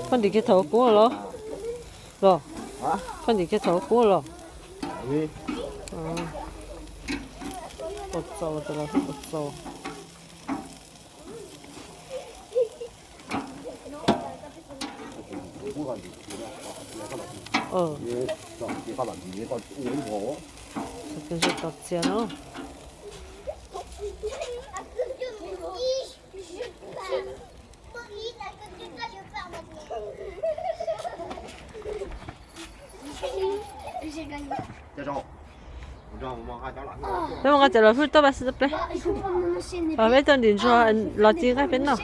Phaj ntim kiag thaum kub los? Los? Phaj ntim kiag thaum kub los? Puas txaus, puas txaus. Tos txias no. Peb mus nqa cov los hwj tuaj pab xwb peb. Peb tuaj ntim ntsuag los ci nqaij peb noj.